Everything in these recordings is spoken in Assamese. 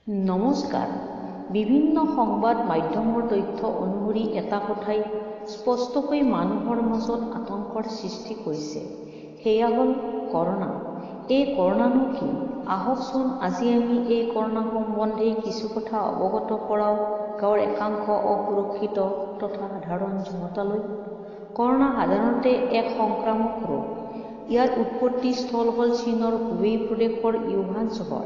নমস্কাৰ। বিভিন্ন সংবাদ মাধ্যমৰ তথ্য অনুসৰি এটা কথাই স্পষ্টকৈ মানুহৰ মাজত আতংকৰ সৃষ্টি কৰিছে, সেয়া হ'ল কৰোণা। এই কৰোণানো কি? আহকচোন আজি আমি এই কৰোণা সম্বন্ধে কিছু কথা অৱগত কৰাওঁ গাঁৱৰ একাংশ অসুৰক্ষিত তথা সাধাৰণ জনতালৈ। কৰোণা সাধাৰণতে এক সংক্ৰামক ৰোগ। ইয়াৰ উৎপত্তি স্থল হ'ল চীনৰ হুবেই প্ৰদেশৰ য়ুহান চহৰ।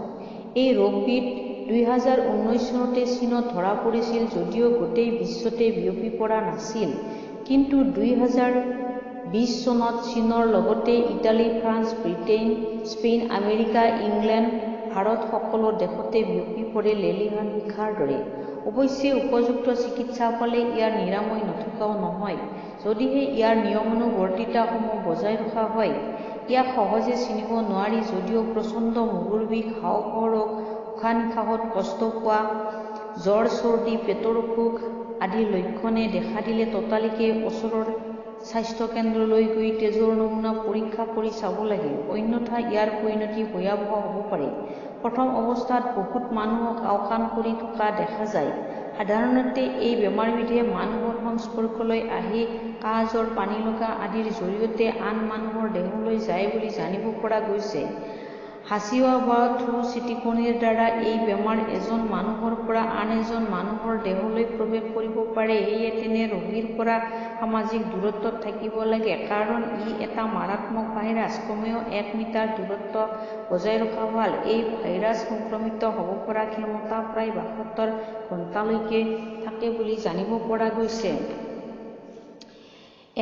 এই ৰোগবিধ 2019 চনতে চীনত ধৰা পৰিছিল যদিও গোটেই বিশ্বতে বিয়পি পৰা নাছিল। কিন্তু 2020 চনত চীনৰ লগতে Italy, France, Britain, Spain, America, England, Bharat সকলো দেশতে বিয়পি পৰে লেলিহান শিখাৰ দৰে। অৱশ্যে উপযুক্ত চিকিৎসা পালে ইয়াৰ নিৰাময় নথকাও নহয়, যদিহে ইয়াৰ নিয়মানুৱৰ্তিতাসমূহ বজাই ৰখা হয়। ইয়াক সহজে চিনিব নোৱাৰি যদিও প্ৰচণ্ড মূৰৰ বিষ, হাওঁফাওঁৰ ৰোগ, উশাহ-নিশাহত কষ্ট পোৱা, জ্বৰ, চৰ্দি, পেটৰ অসুখ আদি লক্ষণে দেখা দিলে ততালিকে ওচৰৰ স্বাস্থ্যকেন্দ্ৰলৈ গৈ তেজৰ নমুনা পৰীক্ষা কৰি চাব লাগে, অন্যথা ইয়াৰ পৰিণতি ভয়াৱহ হ'ব পাৰে। প্ৰথম অৱস্থাত বহুত মানুহক আওকাণ কৰি থকা দেখা যায়। সাধাৰণতে এই বেমাৰবিধে মানুহৰ সংস্পৰ্শলৈ আহি কাহ, জ্বৰ, পানীলগা আদিৰ জৰিয়তে আন মানুহৰ দেহলৈ যায় বুলি জানিব পৰা গৈছে। হাঁচিওৱা বা থু ছিটিকনিৰ দ্বাৰা এই বেমাৰ এজন মানুহৰ পৰা আন এজন মানুহৰ দেহলৈ প্ৰৱেশ কৰিব পাৰে। সেয়ে তেনে ৰোগীৰ পৰা সামাজিক দূৰত্বত থাকিব লাগে, কাৰণ ই এটা মাৰাত্মক ভাইৰাছ। কমেও 1 মিটাৰ দূৰত্ব বজাই ৰখা ভাল। এই ভাইৰাছ সংক্ৰমিত হ'ব পৰা ক্ষমতা প্ৰায় 72 ঘণ্টালৈকে থাকে বুলি জানিব পৰা গৈছে।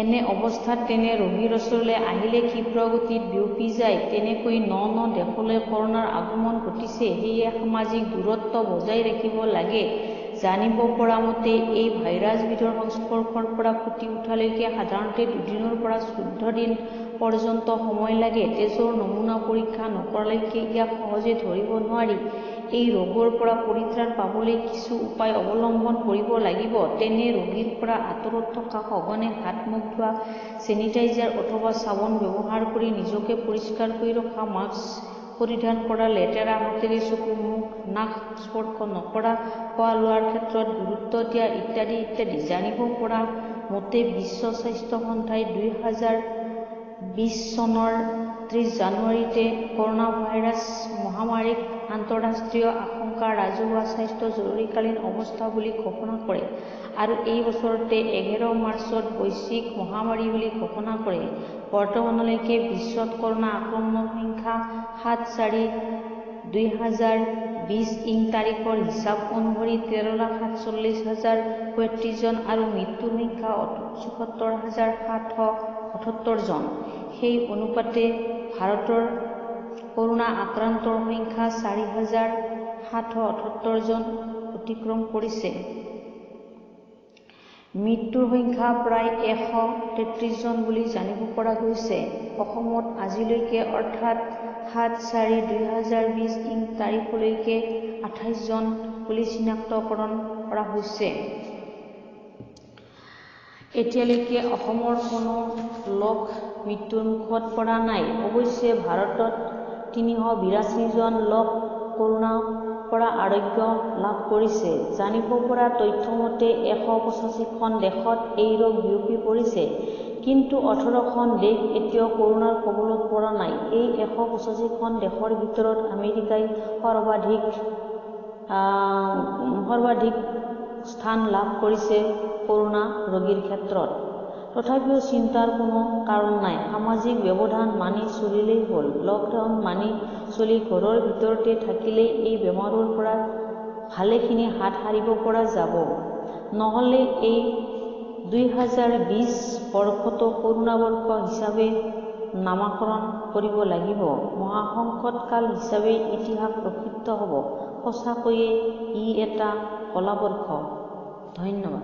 এনে অৱস্থাত তেনে ৰোগীৰ ওচৰলৈ আহিলে ক্ষীপ্ৰ গতিত বিয়পি যায়। তেনেকৈ ন ন দেশলৈ কৰোণাৰ আগমন ঘটিছে। সেয়ে সামাজিক দূৰত্ব বজাই ৰাখিব লাগে। জানিব পৰা মতে এই ভাইৰাছবিধৰ সংস্পৰ্শৰ পৰা ফুটি উঠালৈকে সাধাৰণতে দুদিনৰ পৰা 14 দিন পৰ্যন্ত সময় লাগে। তেজৰ নমুনা পৰীক্ষা নকৰালৈকে ইয়াক সহজে ধৰিব নোৱাৰি। এই ৰোগৰ পৰা পৰিত্ৰাণ পাবলৈ কিছু উপায় অৱলম্বন কৰিব লাগিব। তেনে ৰোগীৰ পৰা আঁতৰত থকা, সঘনে হাত মুখ ধোৱা, ছেনিটাইজাৰ অথবা চাবোন ব্যৱহাৰ কৰি নিজকে পৰিষ্কাৰকৈ ৰখা, মাস্ক পৰিধান কৰা, লেতেৰা হাতেৰে চকু, মুখ, নাক স্পৰ্শ নকৰা, খোৱা লোৱাৰ ক্ষেত্ৰত গুৰুত্ব দিয়া ইত্যাদি ইত্যাদি। জানিব পৰা মতে বিশ্ব স্বাস্থ্য সন্থাই 2020 চনৰ 30 জানুৱাৰীতে কৰোণা ভাইৰাছ মহামাৰীক আন্তঃৰাষ্ট্ৰীয় আশংকা ৰাজহুৱা স্বাস্থ্য জৰুৰীকালীন অৱস্থা বুলি ঘোষণা কৰে আৰু এই বছৰতে 11 মাৰ্চত বৈশ্বিক মহামাৰী বুলি ঘোষণা কৰে। বৰ্তমানলৈকে বিশ্বত কৰোণা আক্ৰমণৰ সংখ্যা 7/4/2020 ইং তাৰিখৰ হিচাপ অনুসৰি 13,47,035 জন আৰু মৃত্যুৰ সংখ্যা 74,778 জন। সেই অনুপাতে ভাৰতৰ কৰোণা আক্ৰান্তৰ সংখ্যা 4,778 জন অতিক্ৰম কৰিছে। মৃত্যুৰ সংখ্যা প্ৰায় 133 জন বুলি জানিব পৰা গৈছে। অসমত আজিলৈকে অৰ্থাৎ 7/4/2020 ইং তাৰিখলৈকে 28 জন বুলি চিনাক্তকৰণ কৰা হৈছে। এতিয়ালৈকে অসমৰ কোনো লোক মৃত্যুৰ মুখত পৰা নাই। অৱশ্যে ভাৰতত 382 জন লোক কৰোণাৰ পৰা আৰোগ্য লাভ কৰিছে। জানিব পৰা তথ্য মতে 185খন দেশত এই ৰোগ বিয়পি পৰিছে। কিন্তু 18খন দেশ এতিয়াও কৰোণাৰ কবলত পৰা নাই। এই 185খন দেশৰ ভিতৰত আমেৰিকাই সৰ্বাধিক স্থান লাভ কৰিছে কৰোণা ৰোগীৰ ক্ষেত্ৰত। তথাপিও চিন্তাৰ কোনো কাৰণ নাই। সামাজিক ব্যৱধান মানি চলিলেই হ'ল। লকডাউন মানি চলি ঘৰৰ ভিতৰতে থাকিলেই এই বেমাৰৰ পৰা ভালেখিনি হাত সাৰিব পৰা যাব। নহ'লে এই 2020 বৰ্ষটো কৰোণা বৰ্ষ হিচাপে নামাকৰণ কৰিব লাগিব। মহাসংকটকাল হিচাপে ইতিহাস প্ৰসিদ্ধ হ'ব। সঁচাকৈয়ে ই এটা কলা বৰ্ষ। ধন্যবাদ।